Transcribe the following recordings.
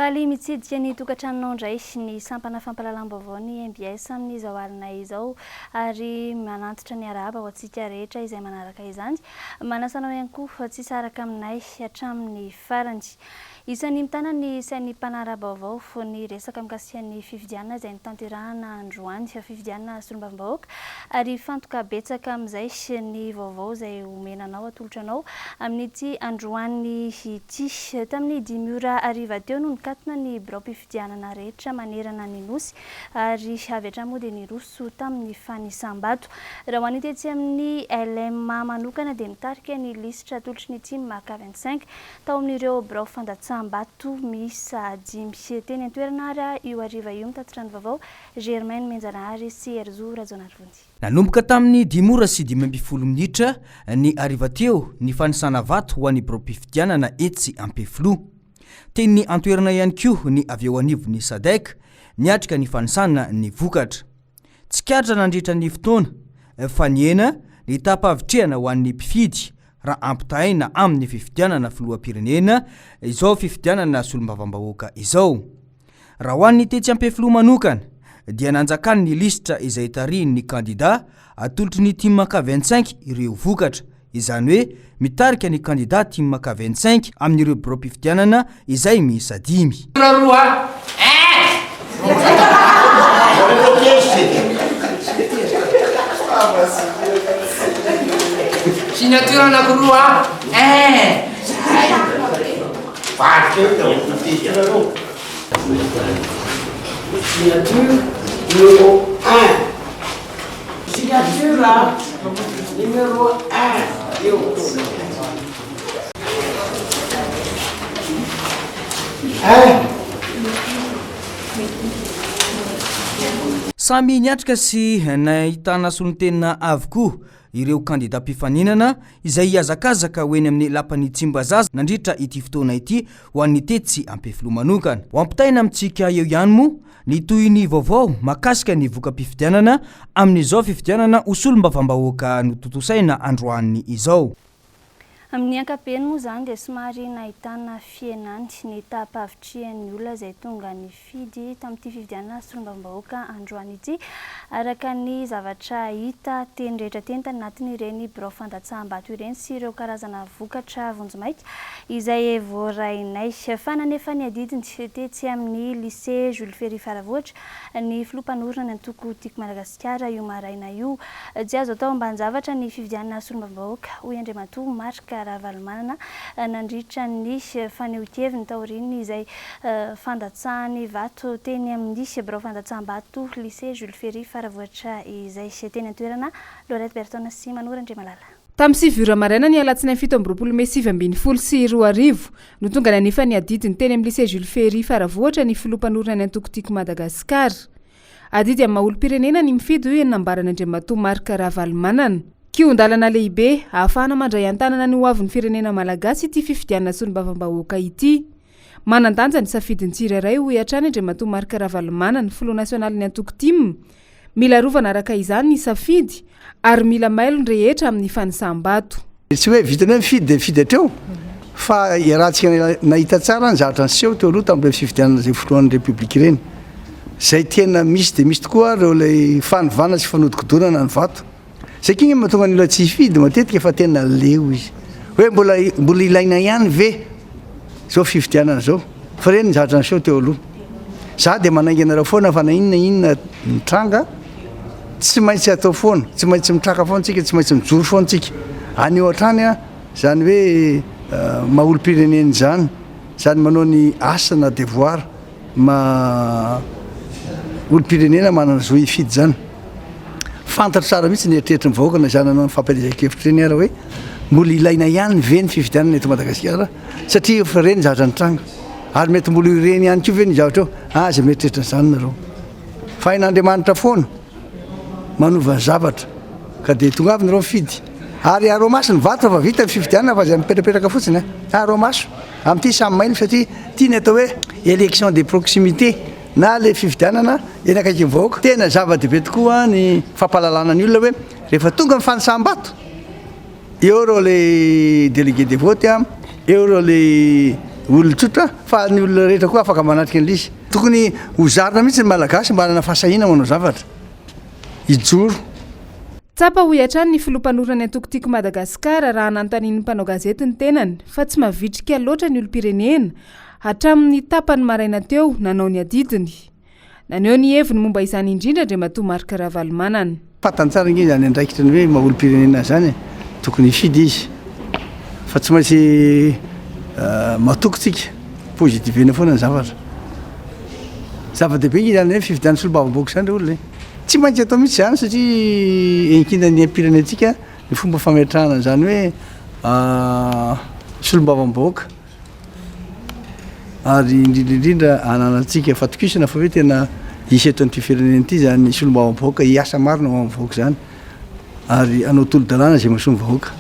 Faly mitsidika ny tokantranonao indray ny sampana fampahalalam-baovao ny mbs amin'izao alina izao ary manantitra ny arahaba ho antsika rehetra izay manaraka izany. Manasa anao ihany koa tsy hisaraka aminay hatramin'ny farany. Isan'ny mitana ny sain'ny mpanara-baovao ny resaka mikasika ny fifidianana izay notanterahana androany, fifidianana solombavambahoaka, ary hifantoka betsaka amin'izay ny vaovao izay omena anao, atolotra anao amin'ity androany ity. Tamin'ny dimy ora hariva teo no nikatona ny biraom-pifidianana rehetra manerana ny Nosy ary avy hatrany moa dia niroso tamin'ny fanisam-bato. Raha ho an'ny tetsy amin'ny LMA manokana dia mitarika ny lisitra atolotry ny tim K 25 Tao amin'ireo birao fandatsaham-bato miisa dimy teny an-toerana ary io hariva io mitatitra ny vaovao, Germain Nomenjanahary sy Herizo Rajaonarivonjy. Nanomboka tamin'ny dimy ora sy 15 minitra ny hariva teo ny fanisana vato ho an'ny biraom-pifidianana etsy Ampefiloha. Teny an-toerana ihany koa ny avy eo anivon'ny Sadec niatrika ny fanisana ny vokatra. Tsikaritra nandritra ny fotoana fa nihena ny taham-pahavitrihana ho an'ny mpifidy raha ampitahaina amin'ny fifidianana filoham-pirenena izao fifidianana solombavambahoaka izao. Raha ho an'ny tetsy Ampefiloha manokana dia nanjakan'ny lisitra izay tarihin'ny kandida atolotry ny Tim K 25 ireo vokatra Izany hoe mitarika ny kandida tim K 25 amin'ireo biraom-pifidianana izay miisa dimy. Signature anakiroa eh. Signature numéro un. Signature numéro un eo. Un. Samy niatrika sy nahitana solontena avokoa ireo kandida mpifaninana izay hihazakazaka ho eny amin'ny lapan'i Tsimbazaza nandritra ity fotoana ity ho an'ny tetsy Ampefiloha manokana. Ho ampitaina amintsika eo ihany moa Ny tohin'ny vaovao mahakasika ny voka-pifidianana amin'izao fifidianana ho solombavambahoaka notontosaina androany izao. Amin'ny ankapobeny moa izany dia somary nahitana fihenany ny taham-pahavitrihan'ny olona izay tonga nifidy tamin'ity fifidianana solombavambahoaka androany ity, araka ny zavatra hita teny rehetra teny tanatin'ireny birao fandatsaham-bato ireny sy ireo karazana vokatra vonjimaika izay voarainay. Fa nanefa ny adidiny tetsy amin'ny Lycée Jules Ferry Faravohitra ny filoha mpanorina ny antoko Tiako Madagasikara io maraina io. Tsy azo atao ambanin-javatra ny fifidianana solombavambahoaka, hoy Andriamatoa Marc Ravalomanana nandritra ny fanehoan-keviny taorian'izay fandatsahany vato teny amin'ny birao fandatsaham-bato Lycée Jules Ferry Faravohitra izay. Teny an-toerana, Laurette Berton sy Mano Randriamalala. Tamin'ny sivy ora maraina ny alatsinainy 27 mey 2019 no tonga nanefa ny adidiny teny amin'ny Lycée Jules Ferry Faravohitra ny filoha mpanorina ny antoko Tiako Madagasikara. Adidy amin'ny maha olom-pirenena ny mifidy hoy ny nambaran'Andriamatoa Marc Ravalomanana. Kihon-dalana lehibe ahafahana mandray an-tanana ny hoavin'ny firenena malagasy ity fifidianana solombavambahoaka ity. Manan-danja ny safidin'ny tsirairay hoy hatrany Andriamatoa Marc Ravalomanana, filoha nasionalin'ny antoko tim. Mila arovana araka izany ny safidy ary mila mailo ny rehetra amin'ny fanisam-bato. Tsy hoe vitany hoe mifidy dia mifidy hatreo fa iarahantsika nahita tsara ny zavatra niseho teo aloha tamin'ireny fifidianana izay filohan'ny Repoblika ireny. Izay tena misy dia misy tokoa ireo ilay fanovana sy fanodikodonana ny vato. Izay kinga mahatonga ny olona tsy hifidy matetika fa tena leo izy. Hoe mbola mbola ilaina ihany ve izao fifidianana izao? Fa ireny ny zavatra niseho teo aloha. Za dia manainga anareo foana fa na inona inona mitranga tsy maintsy atao foana, tsy maintsy mitraka foana tsika, tsy maintsy mijoro foana tsika. Anio hatrany a, izany hoe maha olom-pirenena izany, izany manao ny asa na devoir. Maha olom-pirenena manana zo hifidy izany. Fantatro tsara mihitsy ny eritreritry ny vahoaka na izany nanao ny fampielezan-kevitra ireny ara hoe mbola ilaina ihany ve ny fifidianana eto Madagasikara satria efa ireny zavatra nitranga ary mety mbola ho ireny ihany koa ve ny zavatra eo? Aza mieritreritra an'izany nareo fa hain'Andriamanitra foana manova ny zavatra ka dia tongava nareo mifidy ary arao maso ny vato fa vita ny fifidianana fa aza mipetrapetraka fotsiny a, arao maso. Amin'ity samy mailo satria ity ny atao hoe élection de proximité na ilay fifidianana eny akaikin'ny vahoaka. Tena zava-dehibe tokoa ny fampahalalana ny olona hoe rehefa tonga ny fanisam-bato, eo ireo ilay délégué de vote, eo ireo ilay olona tsotra fa ny olona rehetra koa afaka manatrika an'ilay izy. Tokony ho zarina mihitsy ny Malagasy mba hanana fahasahiana manao zavatra. Hijoro. Tsapa hoy hatrany ny filoha mpanorina ny antoko Tiako Madagasikara raha nanontanian'ny mpanao gazety ny tenany fa tsy mavitrika loatra ny olom-pirenena hatramin'ny tapany maraina teo nanao ny adidiny. Naneho ny heviny momba izany indrindra Andriamatoa Marc Ravalomanana. Fantany tsara ange izany andraikitry ny hoe maha olom-pirenena izany e! Tokony hifidy izy fa tsy maintsy matoky tsika, positivena foana ny zavatra. Zava-dehibe ange izany hoe fifidianana solombavambahoaka izany ry olona e! Tsy maintsy atao mihitsy izany satria enkinan'ny aim-pirenentsika ny fomba fametrahana an'izany hoe solombavambahoaka. Ary indrindra indrindra ananantsika fatokisana fa hoe tena hisy eto amin'ity firenena ity izany solombavambahoaka hiasa marina ho an'ny vahoaka izany ary hanao tolo-dalàna izay mahasoa ny vahoaka.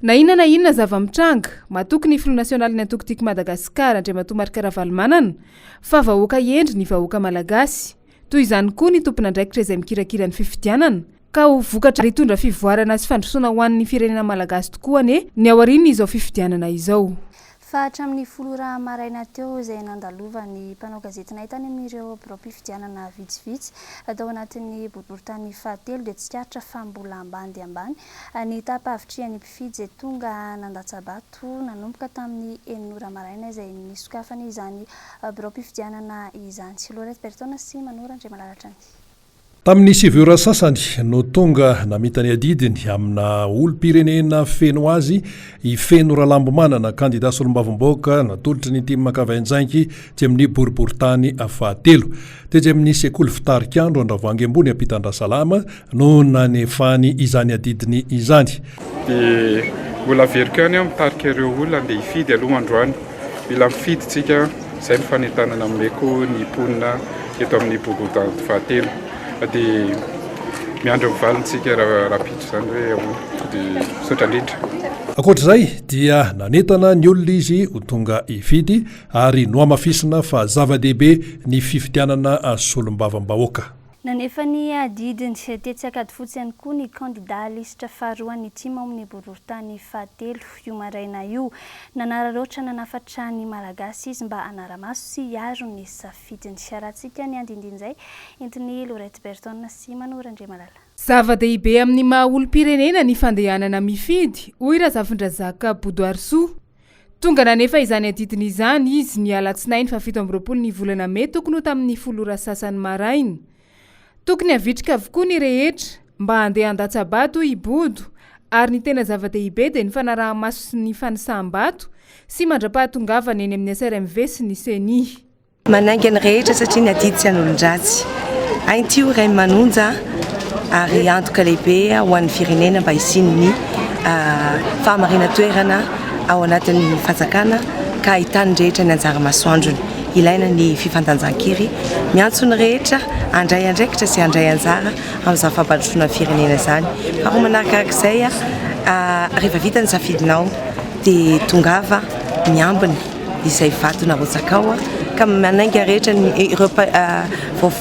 Na inona na inona zava-mitranga, matoky ny filoha nasionalin'ny antoko Tiako Madagasikara, Andriamatoa Marc Ravalomanana, fa vahoaka hendry ny vahoaka malagasy. Toy izany koa ny tompon'andraikitra izay mikirakira ny fifidianana, ka ho vokatra hitondra fivoarana sy fandrosoana ho an'ny firenena malagasy tokoa anie ny aorian'izao fifidianana izao. Fa hatramin'ny folo ora maraina teo izay nandalovan'ny mpanao gazetinay tany amin'ireo biraom-pifidianana vitsivitsy tao anatin'ny boriborintany fahatelo dia tsikaritra fa mbola ambany dia ambany ny taham-pahavitrihan'ny mpifidy izay tonga nandatsa-bato nanomboka tamin'ny enina ora maraina izay nisokafany izany biraom-pifidianana izany. Laurette Bertona sy Manoro Andriamalala hatrany. Tamin'ny sivy ora sasany no tonga namita ny adidiny amina olom-pirenena feno azy i Feno Ralambomanana, kandida solombavambahoaka natolotry ny tim Ankavanjainky teny amin'ny boriborintany fahatelo. Tetsy amin'ny sekoly fitarikandro Andravoahangy Ambony ampitan-dRasalama no nanefany izany adidiny izany. Dia mbola averiko ihany aho mitarika ireo olona andeha hifidy aloha androany. Mila mifidy tsika, izay no fanentanana omeko ny mponina eto amin'ny boriborintany fahatelo. Dia miandry ny valiny tsika rahampitso izany hoe ahoana. Dia misaotra indrindra. Ankoatra izay dia nanentana ny olona izy ho tonga hifidy ary nohamafisina fa zava-dehibe ny fifidianana solombavambahoaka. Nanefa ny adidiny tetsy Ankadifotsy ihany koa ny kandidà lisitra faharoan'ny tim ao amin'ny boriborintany fahatelo io maraina io. Nanararaotra nanafatra ny Malagasy izy mba hanara-maso sy hiaro ny safidiny. Arahantsika ny andinindin'izay entin'i Laurette Berton sy Mano Randriamalala. Zava-dehibe amin'ny maha olom-pirenena ny fandehanana mifidy, hoy Razafindrazaka Bodoarisoa. Tonga nanefa izany adidiny izany izy ny alatsinainy fahafito amby 20 ny volana mey tokony ho tamin'ny folo ora sasany maraina. Tokony havitrika avokoa ny rehetra mba handeha handatsa-bato hoy i Bodo ary ny tena zava-dehibe dia ny fanaraha-maso sy ny fanisam-bato sy mandra-pahatongavana eny amin'ny SRMV sy ny Ceni. Manainga ny rehetra satria ny adidy tsy an'olon-dratsy. Haintio Rainy Manonja ary antoka lehibe ho an'ny firenena mba hisian'ny fahamarinan-toerana ao anatin'ny fanjakana ka ahitan'ny rehetra ny anjara masoandrony. Ilaina ny fifandanjan-kery. Miantso ny rehetra handray andraikitra sy handray anjara amin'izany fampandrosoana ny firenena izany. Faharoa manarakarak'izay, rehefa vita ny safidinao dia tongava miambina. izay vato narotsakao ka manainga rehetra ny ireo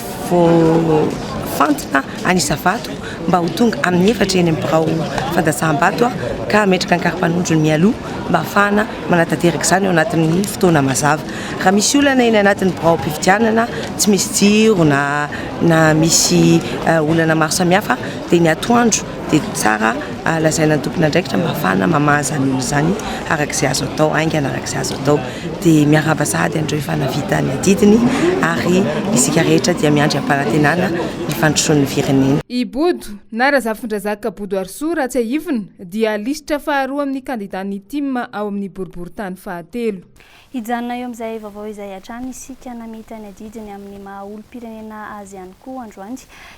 voafantina hanisa vato mba ho tonga amin'ny efatra eny amin'ny birao fandatsaham-bato ka hametraka ny kari-panondrony mialoha mba hahafahana manatanteraka izany ao anatin'ny fotoana mazava. Raha misy olana eny anatin'ny biraom-pifidianana, tsy misy jiro na na misy olana maro samihafa dia ny atoandro dia tsara lazaina ny tompon'andraikitra mba hahafahana mamaha izany olana izany araka izay azo atao haingana araka izay azo atao. Dia miarahaba sahady an'ireo efa nahavita ny adidiny ary isika rehetra dia miandry am-panantenana ny fandrosoan'ny firenena. I Bodo, na Razafindrazaka Bodoarisoa raha tsiahivina, dia lisitra faharoa amin'ny kandidan'ny tim ao amin'ny boriborintany fahatelo. Hijanona eo amin'izay vaovao izay hatrany isika namita ny adidiny amin'ny maha olom-pirenena azy ihany koa androany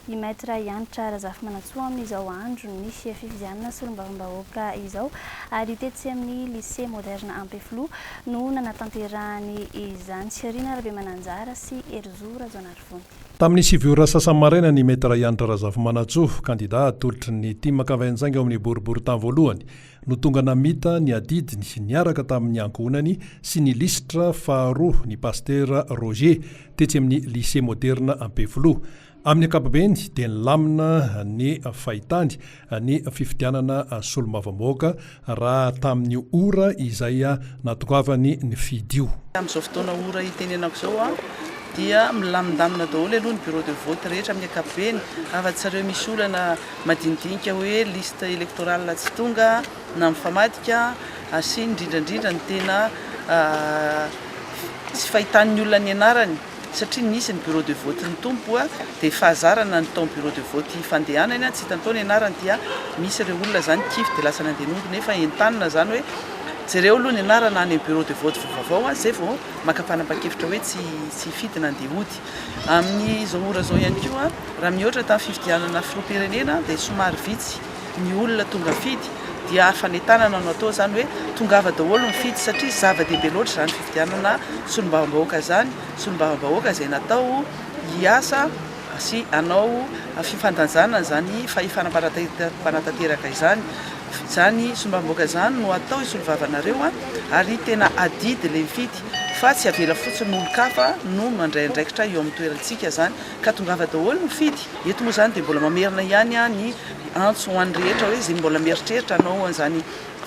i Maître Hanitra Razafimanantsoa amin'izao andron'ny fifidianana solombavambahoaka izao ary tetsy amin'ny Lycée Moderne Ampefiloha no nanatanterahany izany. Rina Rabemananjara sy Herizo Rajaonarivony. Tamin'ny sivy ora sasany maraina ny Maître Hanitra Razafimanantsoa, kandida atolotry ny tim Ankavanjainga ao amin'ny boriborintany voalohany. no tonga namita ny adidiny niaraka tamin'ny ankohonany sy ny lisitra faharoa ny Pasitera Roger tetsy amin'ny Lycée Moderna Ampefiloha. Amin'ny ankapobeny dia nilamina ny fahitany ny fifidianana solombavambahoaka raha tamin'io ora izay nahatongavany nifidy io. Amin'izao fotoana ora itenenako izao dia milamindamina daholo aloha ny bureau de vote rehetra amin'ny ankapobeny afa-tsy ireo misy olana madinidinika hoe liste électorale tsy tonga na mifamadika sy indrindra indrindra ny tena tsy fahitan'ny olona ny anarany satria nisy ny bureau de vote ny tompo dia fahazarana ny tao bureau de vote fandehanany tsy hitany tao ny anarany dia misy ireo olona zany kivy dia lasa nandeha nody nefa entanina zany hoe jereo aloha ny anarana any bureau de vote vaovao zay vao maka fanapahan-kevitra hoe tsy tsy hifidy na andeha hody. Amin'izao ora izao ihany koa, raha mihoatra tamin'ny fifidianana filoham-pirenena dia somary vitsy ny olona tonga mifidy dia fanentanana no atao izany hoe tongava daholo mifidy satria zava-dehibe loatra izany fifidianana solombavambahoaka izany, solombavambahoaka izay natao hiasa sy hanao fifandanjana izany fahefana mpanatanteraka izany. Izany solombavambahoaka izany no atao hisolovava anareo ary tena adidy ilay mifidy fa tsy avela fotsiny olon-kafa no mandray andraikitra eo amin'ny toerantsika izany ka tongava daholo mifidy. Eto moa izany dia mbola mamerina ihany ny antso ho an'ny rehetra hoe izay mbola mieritreritra hanao an'izany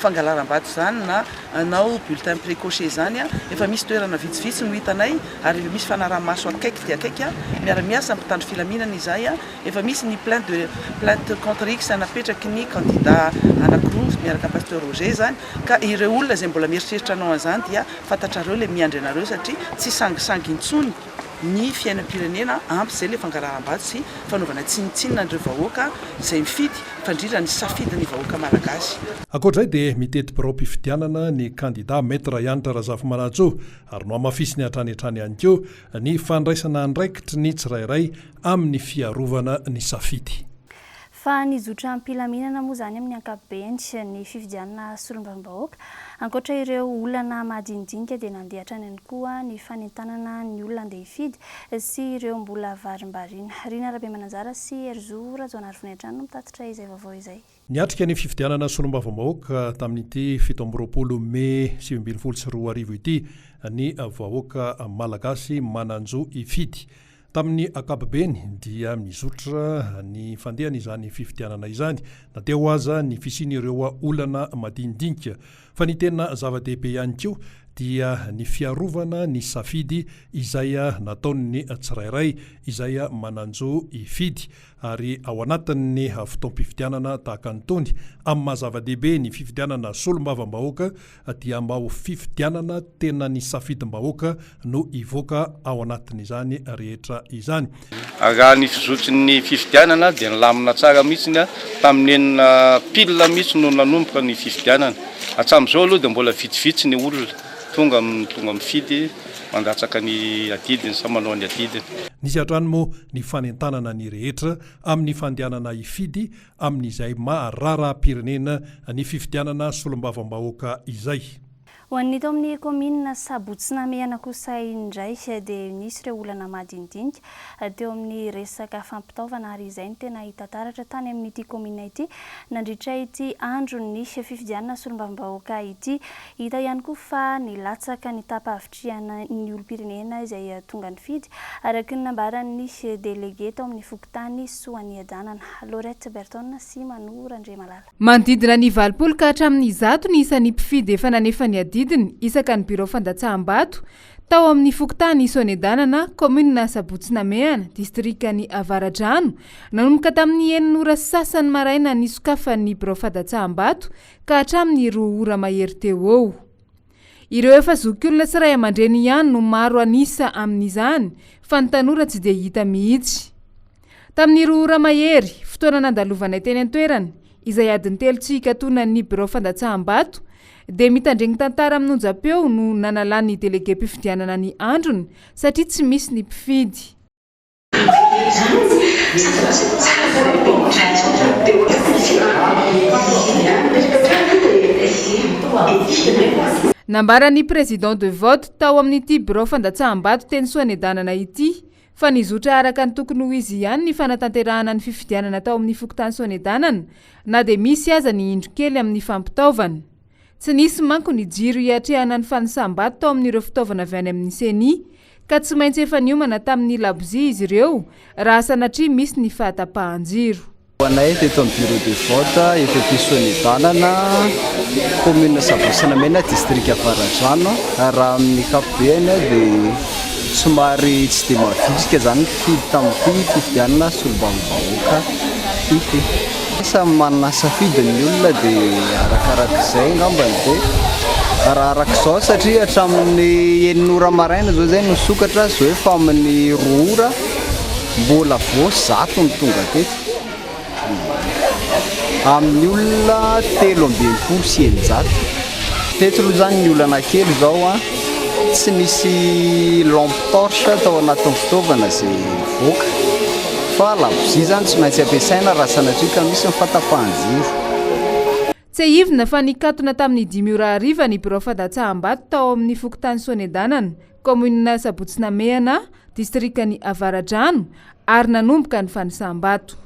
fangalaram-bato izany na hanao bulletin précoché izany, efa misy toerana vitsivitsy no hitanay ary efa misy fanaraha-maso akaiky dia akaiky, miara-miasa amin'ny mpitandro filaminana izahay, efa misy ny plainte de plainte contre X napetraky ny candidat anankiroa miaraka amin'ny pasteur Roger izany, ka ireo olona izay mbola mieritreritra hanao an'izany dia fantatrareo ilay miandry anareo satria tsy sangisangy intsony ny fiainam-pirenena, ampy izay ilay fangalaram-bato sy fanaovana tsinontsinona an'ireo vahoaka izay mifidy fa indrindra ny safidin'ny vahoaka malagasy. Ankoatra izay dia mitety biraom-pifidianana ny kandida Maître Hanitra Razafimanantsoa ary nohamafisiny hatrany hatrany ihany koa ny fandraisana andraikitry ny tsirairay amin'ny fiarovana ny safidy. Fa nizotra am-pilaminana moa izany amin'ny ankapobeny ny fifidianana solombavambahoaka. Ankoatra ireo olana madinidinika dia nandeha hatrany ihany koa ny fanentanana ny olona handeha hifidy sy ireo mbola varimbariana. Rina Rabemananjara sy Herizo Rajaonarivony hatrany no mitatitra izay vaovao izay. Niatrika ny fifidianana solombavambahoaka tamin'ity 27 mey 2019 ity ny vahoaka malagasy manan-jo hifidy. Tamin'ny ankapobeny dia mizotra ny fandehany izany fifidianana izany na teo aza ny fisian'ireo olana madinidinika. Fa ny tena zava-dehibe ihany koa dia ny fiarovana ny safidy izay nataon'ny tsirairay izay manan-jo hifidy ary ao anatin'ny fotoam-pifidianana tahaka an'itony. Amin'ny maha zava-dehibe ny fifidianana solombavambahoaka dia mba ho fifidianana tena ny safidim-bahoaka no hivoaka ao anatin'izany rehetra izany. Raha ny fizotry ny fifidianana dia nilamina tsara mihitsy, tamin'ny enina pile mihitsy no nanomboka ny fifidianana. Hatramin'izao aloha dia mbola vitsivitsy ny olona tonga tonga mifidy mandatsaka ny adidiny sa manao ny adidiny. Nisy hatrany moa ny fanentanana ny rehetra amin'ny fandehanana hifidy amin'izay maha raharaham-pirenena ny fifidianana solombavambahoaka izay. Ho an'ny tao amin'ny kaominina Sabotsy Namehana kosa indray dia nisy ireo olana madinidinika teo amin'ny resaka fampitaovana ary izay no tena hita taratra tany amin'ity kaominina ity nandritra ity andron'ny fifidianana solombavambahoaka ity. Hita ihany koa fa nilatsaka ny taha-pahavitrihana ny olom-pirenena izay tonga nifidy araka ny nambaran'ny delege tao amin'ny fokontany Soaniadanana, Laurette Berton sy Mano Randriamalala. Manodidina ny 80 ka hatramin'ny 100 ny isan'ny mpifidy efa nanefa ny adidiny isaka ny birao fandatsaham-bato tao amin'ny fokontany Soaniedanana, kaominina Sabotsy Namehana, distrikan'i Avaradrano, nanomboka tamin'ny enina ora sy sasany maraina nisokafan'ny birao fadatsaham-bato ka hatramin'ny roa ora mahery teo eo. Ireo efa zokiolona sy ray aman-dreny ihany no maro an'isa amin'izany fa ny tanora tsy dia hita mihitsy. Tamin'ny roa ora mahery, fotoana nandalovanay teny an-toerana, izay adiny telo tsy hikatonan'ny birao fandatsaham-bato, dia mitandregny tantara amin'ny onjam-peo no nanalan'ny delegem-pifidianana ny androny satria tsy misy ny mpifidy. Nambaran'ny président de vote tao amin'ity birao fandatsaham-bato teny Soaniedanana ity. fa nizotra araka ny tokony ho izy ihany ny fanatanterahana ny fifidianana tao amin'ny fokontany Soanierana na dia misy aza ny indro kely amin'ny fampitaovana. Tsy nisy manko ny jiro hiatrehana ny fanisam-bato tao amin'ireo fitaovana avy any amin'ny Ceni, ka tsy maintsy efa niomana tamin'ny labozia izy ireo raha sanatria misy ny fahatapahan-jiro. Ho anay teto amin'ny bureau de vote EPP Soanierana, commune Sabosinamena, district Avaradrano, raha amin'ny ankapobeny dia somary tsy dia mavitrika izany ny mpifidy tamin'ity fifidianana solombavambahoaka ity. Samy manana ny safidiny ny olona dia arakarak'izay angambany dia raha arak'izao satria hatramin'ny enina ora maraina izao izay no nisokatra izao efa amin'ny roa ora mbola vao zato no tonga teto amin'ny olona 663. Teto aloha izany ny olana kely izao an, tsy nisy lampe torche tao anatin'ny fitaovana izay nivoaka fa labozia izany tsy maintsy ampiasaina raha sanatria ka misy ny fahatapahan-jiro. Tsiahivina fa nikatona tamin'ny dimy ora hariva ny birao fandatsaham-bato tao amin'ny fokontany Soanierana, kaominina Sabotsy Namehana, distrikan'i Avaradrano, ary nanomboka ny fanisam-bato.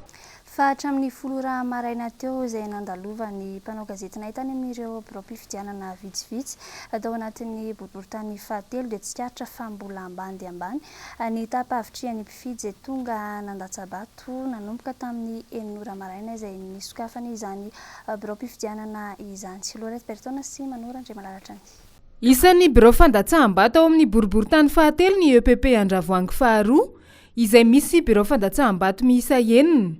Fa hatramin'ny folo ora maraina teo izay nandalovan'ny mpanao gazetinay tany amin'ireo biraom-pifidianana vitsivitsy tao anatin'ny boriborintany fahatelo dia tsikaritra fa mbola ambany dia ambany ny taham-pahavitrihan'ny mpifidy izay tonga nandatsa-bato nanomboka tamin'ny enina ora maraina izay nisokafana izany biraom-pifidianana izany. Lorette Bertona sy Manoro Andriamalala hatrany. Isan'ny birao fandatsaham-bato ao amin'ny boriborintany fahatelo ny EPP Andravoahangy faharoa izay misy birao fandatsaham-bato miisa enina.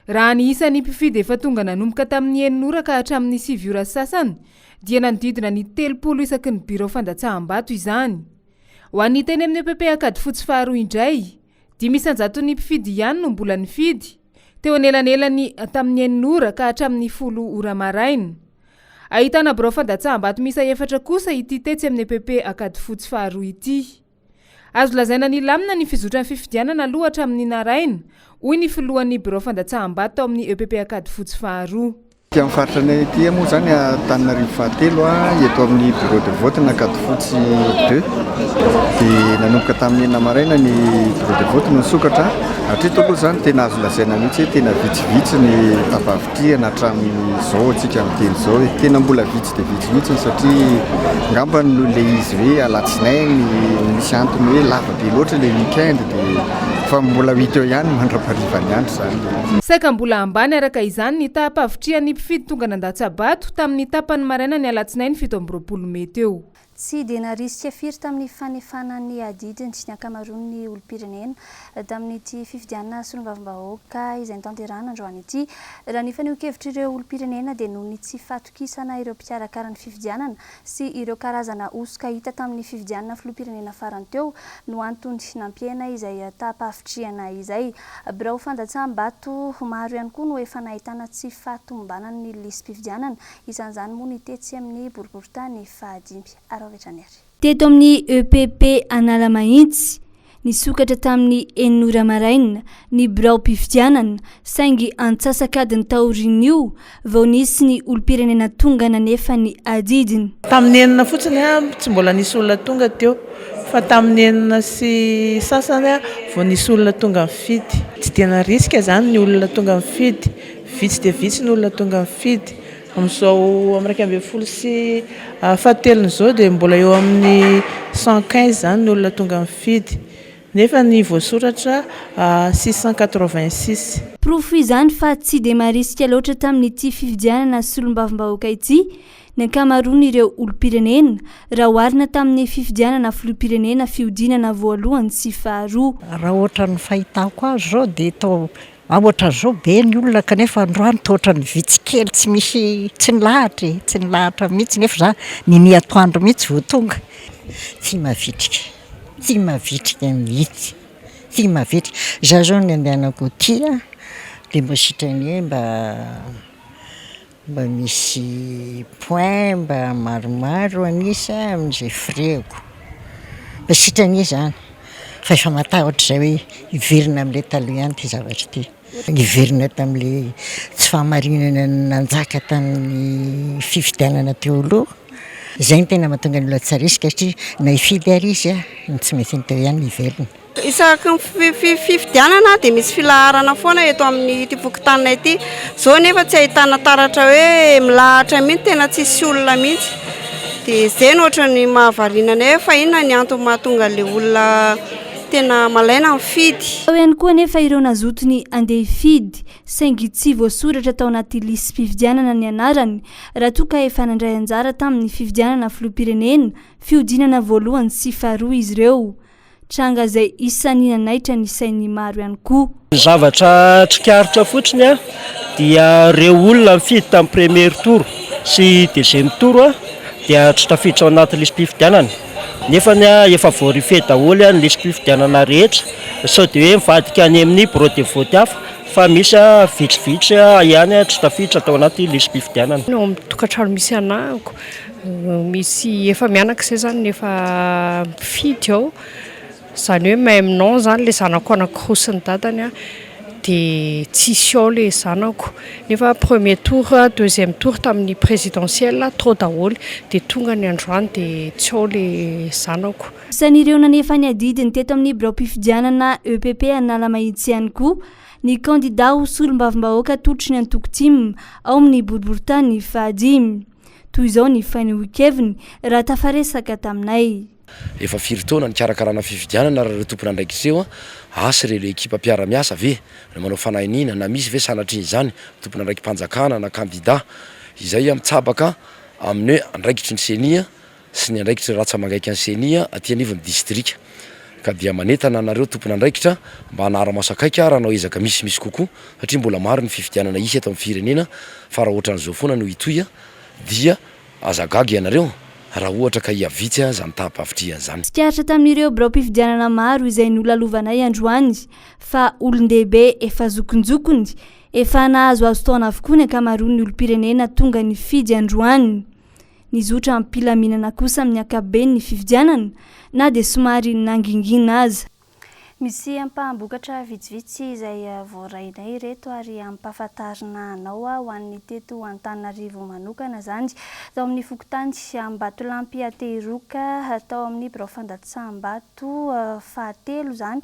Raha ny isan'ny mpifidy efa tonga nanomboka tamin'ny enina ora ka hatramin'ny sivy ora sy sasany dia nanodidina ny 30 isaky ny birao fandatsaham-bato izany. Ho an'ny teny amin'ny EPP Ankadifotsy faharoa indray, dimy isan-jaton'ny mpifidy ihany no mbola nifidy, teo anelanelan'ny tamin'ny enina ora ka hatramin'ny folo ora maraina. Ahitana birao fandatsaham-bato miisa efatra kosa ity tetsy amin'ny EPP Ankadifotsy faharoa ity. Azo lazaina nilamina ny fizotran'ny fifidianana aloha hatramin'ny naraina, hoy ny filohan'ny birao fandatsaham-bato tao amin'ny EPP Ankadifotsy faharoa. Aty amin'ny faritra anay aty moa izany Antananarivo fahatelo, eto amin'ny bureau de vote n'Ankadifotsy deux dia nanomboka tamin'ny enina maraina ny bureau de vote no nisokatra. Hatreto aloha izany tena azo lazaina mihitsy hoe tena vitsivitsy ny tafavitrihana hatramin'izao antsika miteny izao e. Tena mbola vitsy dia vitsy mihitsy satria angamba noho ilay izy hoe alatsinainy misy antony hoe lava be loatra ilay week-end dia fa mbola ho hita eo ihany mandra-paharivan'ny andro izany. Saika mbola ambany araka izany ny taham-pahavitrihan'ny mpifidy tonga nandatsa-bato tamin'ny tapany maraina ny alatsinainy 27 mey teo. Tsy dia narisika firy tamin'ny fanefana ny adidiny ny ankamaroan'ny olom-pirenena tamin'ity fifidianana solombavambahoaka izay notanterahina androany ity. Raha ny fanehoan-kevitr'ireo olom-pirenena dia noho ny tsy fahatokisana ireo mpikarakara ny fifidianana sy ireo karazana hosoka hita tamin'ny fifidianana filoham-pirenena farany teo no antony nampihena izay taham-pahavitrihana izay. Birao fandatsaham-bato maro ihany koa no efa nahitana tsy fahatomombanan'ny lisi-pifidianana, isan'izany moa ny tetsy amin'ny boriborintany fahadimy. Araho avy hatrany ary. Teto amin'ny EPP Analamahitsy, nisokatra tamin'ny enina ora maraina ny biraom-pifidianana saingy antsasak'adiny taorian'io vao nisy ny olom-pirenena tonga nanefa ny adidiny. Tamin'ny enina fotsiny tsy mbola nisy olona tonga teo fa tamin'ny enina sy sasany vao nisy olona tonga nifidy. Tsy dia narisika izany ny olona tonga nifidy, vitsy dia vitsy ny olona tonga nifidy. Amin'izao amin'ny 11 sy fahatelony izao dia mbola eo amin'ny 115 izany ny olona tonga mifidy nefa ny voasoratra 686. Porofo izany fa tsy dia marisika loatra tamin'ity fifidianana solombavambahoaka ity ny ankamaroan'ireo olom-pirenena raha oharina tamin'ny fifidianana filoham-pirenena fihodinana voalohany sy faharoa. Raha ohatran'ny fahitako azy izao dia toa Ohatran'izao be ny olona kanefa androany toa ohatran'ny vitsy kely tsy misy tsy nilahatra e, tsy nilahatra mihitsy nefa za ninia atoandro mihitsy vao tonga. Tsy mavitrika, tsy mavitrika mihitsy, tsy mavitrika. Za zao ny andehanako aty a, dia mba sitrany hoe mba Mba misy point mba maromaro an'isa amin'izay frais-ko. Mba sitrany anie izany fa efa matahotra izay hoe hiverina amin'ilay taloha ihany ity zavatra ity. Niverina tamin'ilay tsy fahamarinana nanjaka tamin'ny fifidianana teo aloha. Izay no tena mahatonga ny olona tsy harisika satria na hifidy ary izy ny tsy maintsy ny teo ihany no hivelona. Isaky ny fifidianana dia misy filaharana foana eto amin'ity fokontaninay ity. Izao anefa tsy ahitana taratra hoe milahatra mihitsy, tena tsisy olona mihitsy. Dia izay no ohatran'ny mahavariana anay hoe fa inona ny antony mahatonga an'ilay olona tena malaina mifidy. Tao ihany koa anefa ireo nazoto ny handeha hifidy saingy tsy voasoratra tao anaty lisi-pifidianana ny anarany raha toa ka efa nandray anjara tamin'ny fifidianana filoham-pirenena fihodinana voalohany sy faharoa izy ireo. Tranga izay isan'ny nanaitra ny sain'ny maro ihany koa. Ny zavatra tsikaritra fotsiny dia ireo olona nifidy tamin'ny premier tour sy deuxième tour dia tsy tafiditra ao anaty lisi-pifidianana nefa efa voarifé daholo ny lisi-pifidianana rehetra sao dia hoe mivadika any amin'ny bureau de vote hafa fa misy vitsivitsy ihany tsy tafiditra tao anaty lisi-pifidianana. Ao amin'ny tokantrano misy anahako, misy efa mianaka izay izany no efa mifidy ao, izany hoe même nom izany ilay zanako anankiroa sy ny dadany an, dia tsisy ao ilay zanako, nefa premier tour, deuxième tour tamin'ny présidentielle tao daholo, dia tonga ny androany dia tsy ao ilay zanako. Isan'ireo nanefa ny adidiny teto amin'ny biraom-pifidianana EPP Analamahitsy ihany koa ny kandidà ho solombavambahoaka atolotry ny antoko tim ao amin'ny boriborintany fahadimy. Toy izao ny fanehoan-keviny raha tafaresaka taminay. Efa firy taona nikarakarana fifidianana ary ireo tompon'andraikitra ireo asa ireo ilay ekipa mpiara-miasa ve no manao fanahiniana na misy ve sanatrian'izany tompon'andraiki-panjakana na kandida izay mitsabaka amin'ny hoe andraikitry ny ceni sy ny andraikitry ny ratsa-mangaikan'ny ceni aty anivon'ny distrika ka dia manentana anareo tompon'andraikitra mba hanara-maso akaiky ary hanao ezaka misimisy kokoa satria mbola maro ny fifidianana hisy eto amin'ny firenena fa raha ohatran'izao foana no hitohy dia aza gaga ianareo raha ohatra ka hihavitsy izany taham-pahavitrihana izany. Tsikaritra tamin'ireo biraom-pifidianana maro izay nolalovanay androany fa olon-dehibe efa zokinjokiny, efa nahazoazo taona avokoa ny ankamaroan'ny olom-pirenena tonga nifidy androany. Nizotra am-pilaminana kosa amin'ny ankapobeny ny fifidianana na dia somary nangingina aza. Misy ampaham-bokatra vitsivitsy izay voarainay ireto ary ampahafantarina anao ho an'ny teto Antananarivo manokana izany. Tao amin'ny fokontany Ambatolampy Atehiroka, tao amin'ny birao fandatsaham-bato, to fahatelo izany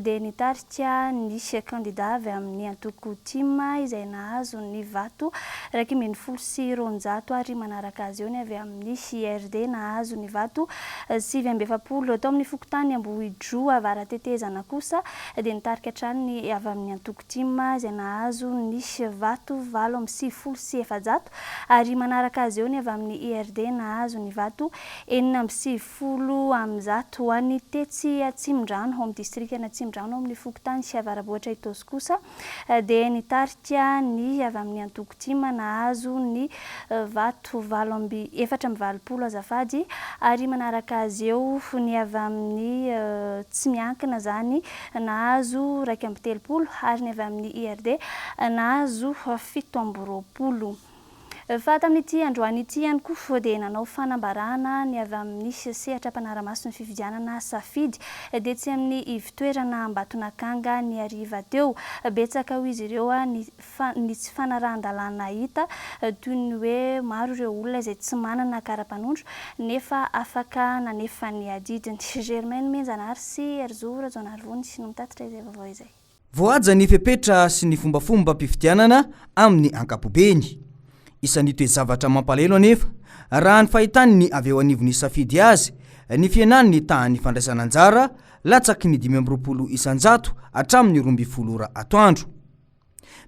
dia nitarika ny kandida avy amin'ny antoko tim izay nahazo ny vato 211 ary manaraka azy eo ny avy amin'ny IRD nahazo ny vato 49. Tao amin'ny fokontany Ambohidroa Avaratetezana kosa dia nitarika hatrany ny avy amin'ny antoko tim izay nahazo ny vato 498 ary manaraka azy eo ny avy amin'ny IRD nahazo ny vato 196. Ho an'ny tetsy Atsimondrano, ao amin'ny distrikan'Atsimondrano, ao amin'ny fokontany Avarabohitra Itaosy kosa dia nitarika ny avy amin'ny antoko tim nahazo ny vato valo amby 84 azafady ary manaraka azy eo ny avy amin'ny tsy miankina izany nahazo 31 ary ny avy amin'ny IRD nahazo 27. Fa tamin'ity androany ity ihany koa dia nanao fanambarana ny avy amin'ny sehatra mpanara-maso ny fifidianana Safidy tetsy amin'ny ivon-toerana Ambatonakanga ny hariva teo. Betsaka hoy izy ireo ny ny tsy fanarahan-dalàna hita toy ny hoe maro ireo olona izay tsy manana kara-panondro nefa afaka nanefa ny adidiny. Germaine Menjanahary sy Herizo Rajaonarivony no mitatitra izay vaovao izay. Voahaja ny fepetra sy ny fombafombam-pifidianana amin'ny ankapobeny. Isan'ny toe-javatra mampalahelo anefa, raha ny fahitan'ny avy eo anivon'ny Safidy azy, ny fihenan'ny tahan'ny fandraisana anjara latsaky ny 25% hatramin'ny 12 ora atoandro.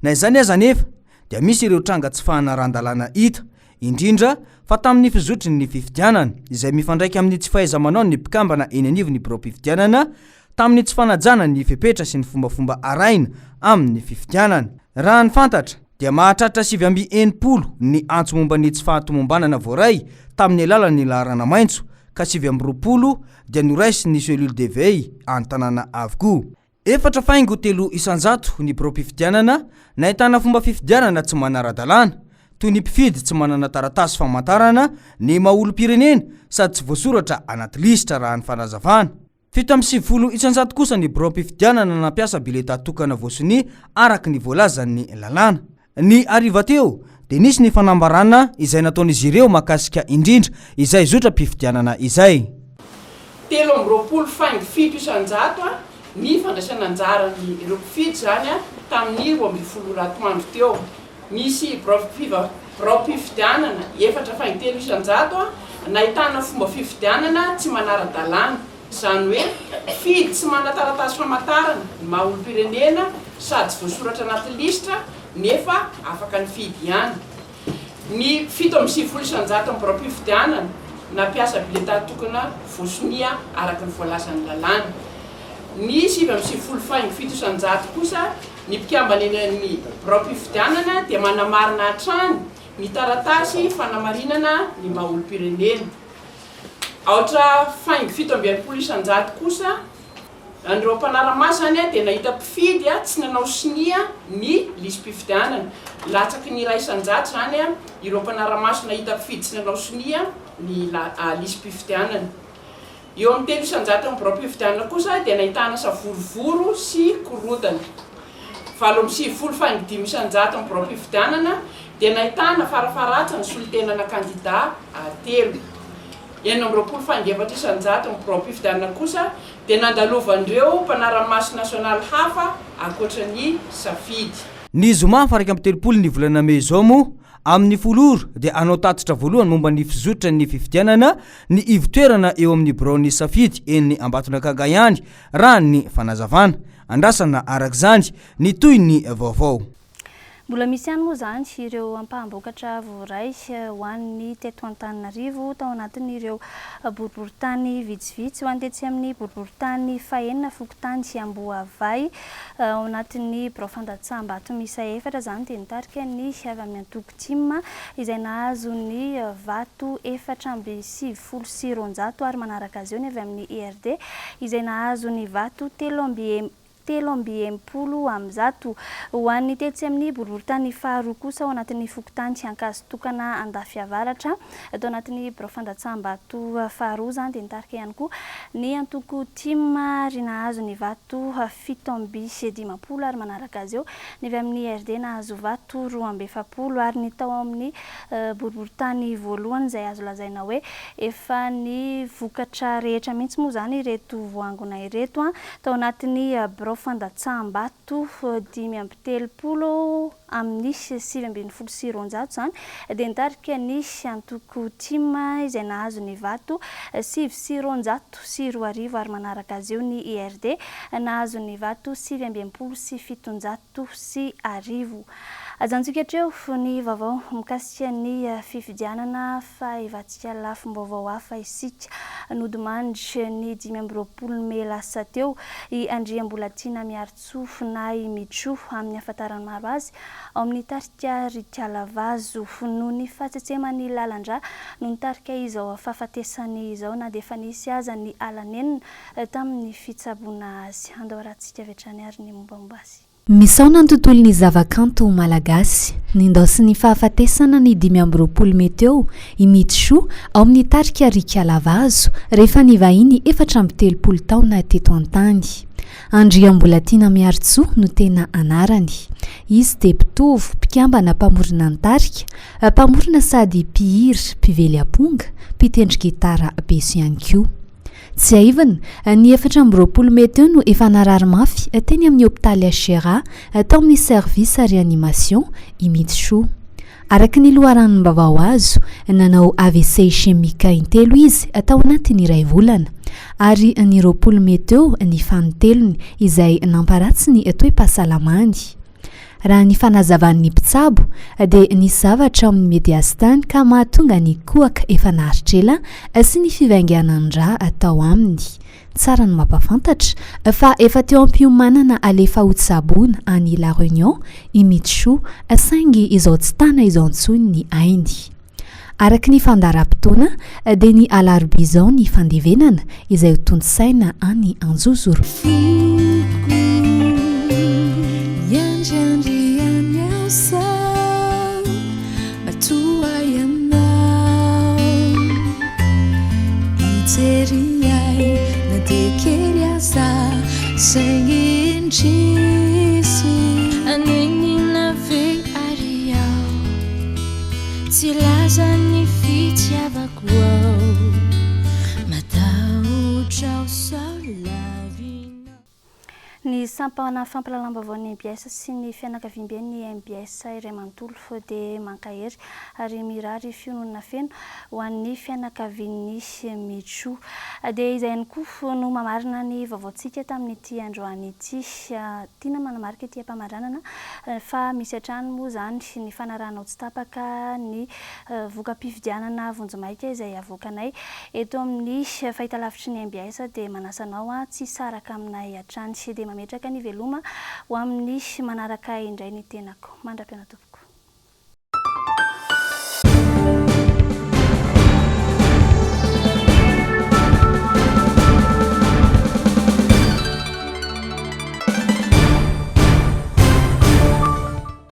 Na izany aza anefa dia misy ireo tranga tsy fahanarahan-dalàna hita, indrindra fa tamin'ny fizotry ny fifidianana, izay mifandraika amin'ny tsy fahaiza-manaon'ny mpikambana eny anivon'ny biraom-pifidianana tamin'ny tsy fanajana ny fepetra sy ny fombafomba arahina amin'ny fifidianana. Raha ny fantatra dia mahatratra 69 ny antso momba ny tsy fahatomombanana voaray tamin'ny alalan'ny laharana maitso ka 29 dia noraisin'ny cellule de veille an-tanàna avokoa. Efatra faingo telo isanjato ny biraom-pifidianana nahitana fomba fifidianana tsy manara-dalàna, toy ny mpifidy tsy manana taratasy famantarana ny maha olom-pirenena sady tsy voasoratra anaty lisitra raha ny fanazavana. 97% kosa ny biraom-pifidianana nampiasa biletà tokana voasonia araka ny voalazan'ny lalàna. Ny hariva teo dia nisy ny fanambarana izay nataon'izy ireo mahakasika indrindra izay zotram-pifidianana izay. 23 faingo 7% ny fandraisana anjaran'ireo mpifidy izany tamin'ny 12 ora atoandro teo. Nisy biraom-pifidianana 4 faingo 3% nahitana fomba fifidianana tsy manara-dalàna, izany hoe mpifidy tsy manan-taratasy famantarana ny maha olom-pirenena sady tsy voasoratra anaty lisitra nefa afaka nifidy ihany. Ny 97% amin'ny biraom-pifidianana nampiasa biletà tokana voasonia araka ny voalazan'ny lalàna. Ny 99 faingo 7% kosa ny mpikambana eny amin'ny biraom-pifidianana dia manamarina hatrany ny taratasy fanamarinana ny maha olom-pirenena. Aotra faingo 67% kosa an'ireo mpanara-maso izany dia nahita mpifidy tsy nanao sonia ny lisi-pifidianana. Latsaky ny 1% izany ireo mpanara-maso nahita mpifidy tsy nanao sonia ny lisi-pifidianana. Eo amin'ny 3% amin'ny biraom-pifidianana kosa dia nahitana savorovoro sy korontana. 98 faingo 5% amin'ny biraom-pifidianana dia nahitana farafaharatsiny solontenana kandida telo. 26 faingo 4% amin'ny biraom-pifidianana kosa dia nandalovan'ireo mpanara-maso nasionaly hafa ankoatra ny safidy. Ny zoma faha 31 ny volana mey izao moa, amin'ny 10 ora dia hanao tatitra voalohany momba ny fizotran'ny fifidianana ny ivotoerana eo amin'ny biraon'ny safidy eny Ambatonakanga ihany, raha ny fanazavana. Andrasana araka izany ny tohin'ny vaovao. Mbola misy ihany moa izany ireo ampaham-bokatra voaray ho an'ny teto Antananarivo tao anatin'ireo boriborintany vitsivitsy. Ho an'ny tetsy amin'ny boriborintany fahenina fokontany Amboavay ao anatin'ny birao fandatsaham-bato miisa efatra izany dia nitarika ny avy amin'ny antoko tim izay nahazo ny vato 294 ary manaraka azy eo ny avy amin'ny IRD izay nahazo ny vato 163. Ho an'ny tetsy amin'ny boriborintany faharoa kosa ao anatin'ny fokontany Ankazotokana Andafiavaratra, tao anatin'ny birao fandatsaham-bato faharoa izany dia nitarika ihany koa ny antoko tim ary nahazo ny vato 57 ary manaraka azy eo ny avy amin'ny IRD nahazo vato 42 ary ny tao amin'ny boriborintany voalohany izay azo lazaina hoe efa ny vokatra rehetra mihitsy moa izany ireto voangona ireto tao anatin'ny birao fandatsaham-bato 35 amin'ny 219 izany dia nitarika ny antoko tim izay nahazo ny vato 209 ary manaraka azy eo ny IRD nahazo ny vato 1769. Ajanontsika hatreo ny vaovao mikasika ny fifidianana fa hivatsika lafim-baovao hafa isika. Nodimandry ny 25 mey lasa teo i Andriambolatiana Miarintsoa na i Michou amin'ny ahafantaran'ny maro azy ao amin'ny tarika Rikalavazo. Noho ny fahatsetseman'ny lalan-drà no nitarika izao fahafatesany izao na dia efa nisy aza ny ala nenina tamin'ny fitsaboana azy. Andao arahantsika avy hatrany ary ny mombamomba azy. Misaona ny tontolon'ny zavakanto malagasy. Nindaosin'ny fahafatesana ny 25 mey teo i Mitchou ao amin'ny tarika Rikala Vazo rehefa nivahiny 34 taona teto an-tany. Andriambolatiana Miarintsoa no tena anarany. Izy dia mpitovo, mpikambana mpamorona ny tarika, mpamorona sady mpihira, mpively amponga, mpitendry gitara beso ihany koa. Tsiahivina, ny 24 mey teo no efa narary mafy teny amin'ny hopitaly HRA tao amin'ny service réanimation i Mitchou. Araka ny loharanom-baovao azo, nanao AVC ischemique intelo izy tao anatin'ny iray volana. Ary ny 20 mey teo ny fanintelony izay namparatsy ny toe-pahasalamany. Raha ny fanazavan'ny mpitsabo dia nisy zavatra ao amin'ny mediastin ka mahatonga ny kohaka efa naharitra ela sy ny fivainganan'ny rà tao aminy. Tsara ny mampafantatra fa efa teo am-piomanana alefa hotsaboina any La Réunion i Mitchou saingy izao tsy tana izao intsony ny ainy. Araka ny fandaharam-potoana dia ny alarobia izao ny fandevenana izay ho tontosaina any Anjozoro. sampana fampahalalam-baovaon'ny mbs sy ny fianakaviamben'ny mbs iray manontolo dia mankahery ary mirary fiononana feno ho an'ny fianakavian'ny Michou. Dia izay ihany koa no mamarana ny vaovaontsika tamin'ity androany ity. Tiana manamarika ety am-pamaranana fa misy hatrany moa izany ny fanarahanao tsy tapaka ny voka-pifidianana vonjimaika izay avoakanay eto amin'ny fahitalavitry ny mbs dia manasa anao tsy hisaraka aminay hatrany. Dia mametraka ny veloma ho amin'ny manaraka indray ny tenako. Mandra-pihaona tompoko.